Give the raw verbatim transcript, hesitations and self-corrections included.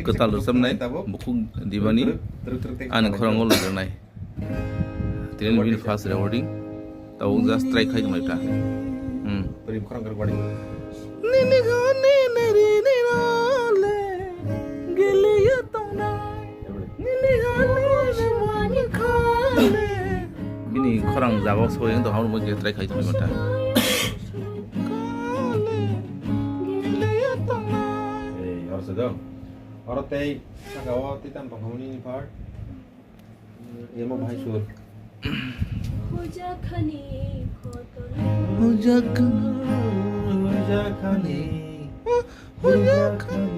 Kwtal rwchapnai bukhuk dibani ani khorang o lwgranai. Tini bini first recording. Tabuk just try khai tongmai ta. Hmm. Bwrwi bwkhrang kwrwk bari. Nini gani nari nirole giliya tongnai. Nini gani nari khale. Bini khorang jaga o soi wng tong, abo try khai tongmai ta. Khale giliya tongnai. Ei, oro se do. Oro tei saka o tei tam tong kha nini part. Emo bahai sur. Hujakhani khotolo. Hujakhani. Hujakhani. Hujakhani.